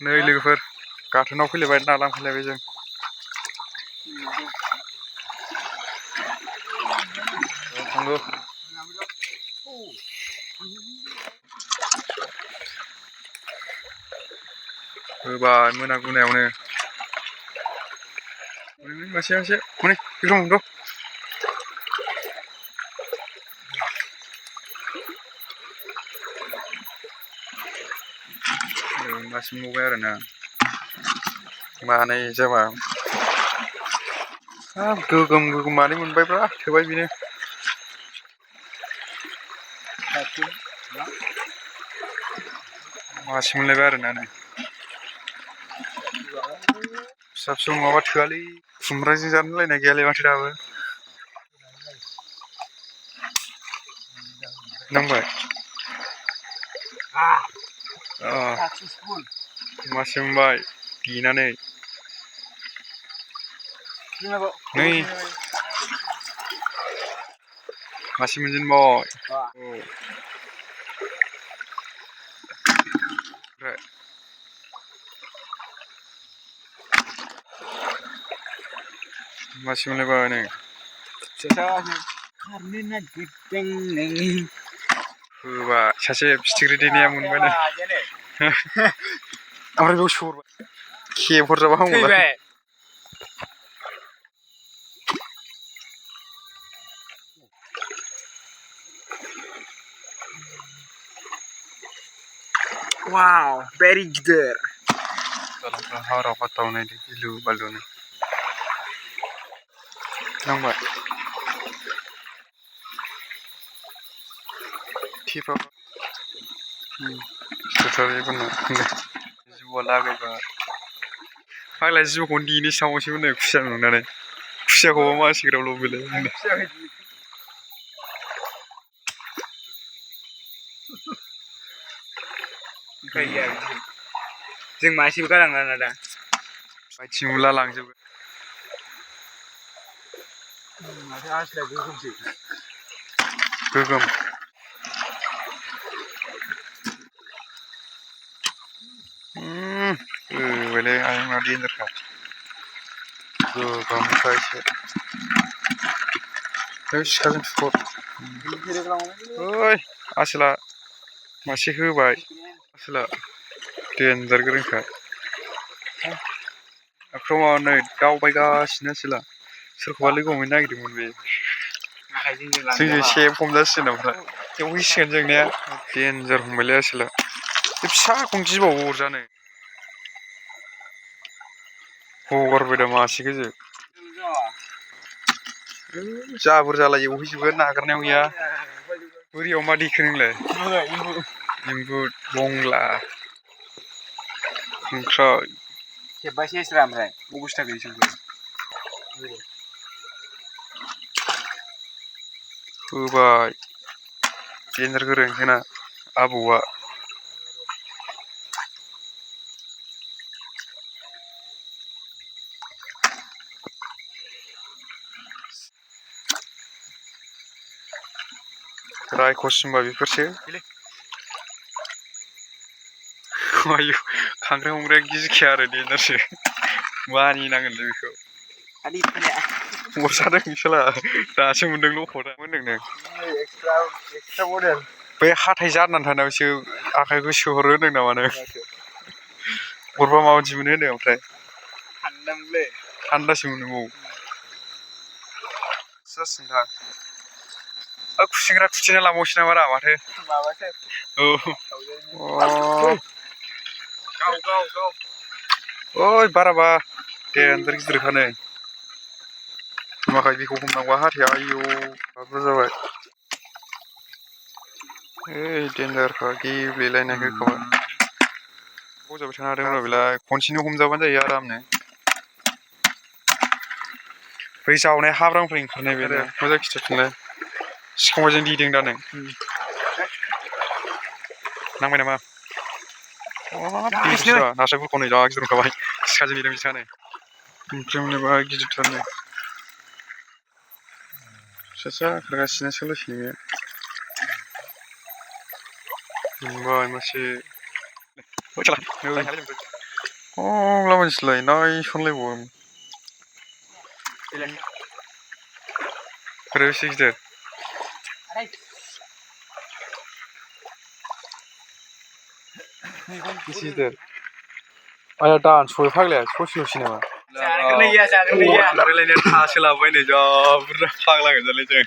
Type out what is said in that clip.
नै लोगोफोर गाथोनाव फैलायबाय ना लांफैलायबाय जों थांगौ होबाय मोना गुनायावनो मासे माने बिक्रम दं मासे मोनबावबाय आरोना मानै जाबा हाब गोगोम मानै मोनबायब्रा थोबाय बेनो मासे मोनलायबाय आरोना नै फिसा फिसौ नङाबा थोआलै खुमब्राजों जानो लायनाय गैयालै माथो दाबो नांबाय मासे मोनबाय देनानै नै मासे मोनजेनबाय मासे मोनलायबाय नै होबा सासे फिथिख्रि दैनाया मोनबाय नै ओमफ्राय बेयाव सरबाय खेबहर जाबा हामगौलाय Wow, very गिदिर हाराव हाथाव नायदो गिलु बालुनो नांबाय टिपा जिबौआ लागायबाय फाग्ला जिबौखौनो देनो सावसैमोन नो खुसिया नुनानै खुसियाखौबा मासिग्राबल' बेलाय जों मासेबो गालांला दा बायथिं उला लांजोबो माथो आसलिया गोगोमसो गोगोम होबायलै आयंना देन्जारखा गोगोमखा एसे सिखाजों थुखर ओइ आसोला मासे होबाय आसोला देन्जार गोरोंखा आख्रमण नै दावबायगासिनो आसोला सोरखौबा लोगो हमहैनो नागिरदोंमोन बे जोंजों सेब हमजासिगोन ओमफ्राय एवहैसिगोन जों ने देन्जार हमबायलै आसोला बे फिसाखौनो गिबावो अरजानो हगारबाय दा मासे गोजो जा बुरजाला एवहैजोबगोन नागारनायाव गैया बोरियाव मा दैखो नोंलाय एम्बु बंला खांख्राइ खेब्बायसो एस्रा ओमफ्राय अबस्था गैयिसोमोन होबाय देन्जार गोरों जोंना आबौआ रायखस होनबा बेफोरसो आयु खांख्राइ हमग्राया गिखाया आरो देन्जारसो मानिनांगोनलै बेखौ अरजादों साला दासो मोनदों लखबा मोनदों नों एक्सट्रा मडेल बै हाथाय जानानै थानायावसो आखाइखौ सोहरो होनदों नामा नों अरबा माबायदि मोनो होनदों ओमफ्राय थान्दासो मोनो जासिगोनदां खुसेंग्रा खुथिना लांबावसै नामारा माथो औ ओइ बाराबा देन्जार गिदिरखा नै माखाय बेखौ हमनांगौआ हाथाया आयौ माबा जाबाय ओइ देन्जारखा गेब्लेलायनाय होखाबाय बजाबाय थानो हादोंब्रा बेलाय खनसेनो हमजाबानो जायो आरामनो बै जावनाय हाब्रांनिफ्राय ओंखारनाय बेनो मोजां खिथाफिनलाय सिखांबायजों देदों दा नों नांबाय नामा नास्रायफोरखौ नै जा गिदिर ओंखारबाय सिखाजों देदों बिथिंआ नै ओमफ्राय मोनोबा गिदिरथारनो फिसा खारगासिनो सोलायसिनो मोनबाय मासे हंला मानसिलाय नायसनलायबावो बोरै बेसे गिदिर बेसे गिदिर आया दानस'बाय फाग्लाया ससेल'सै नामा जागोन गैया रायलायनाया थासो लाबाय नै जा बुरजा फाग्ला गोजालै जों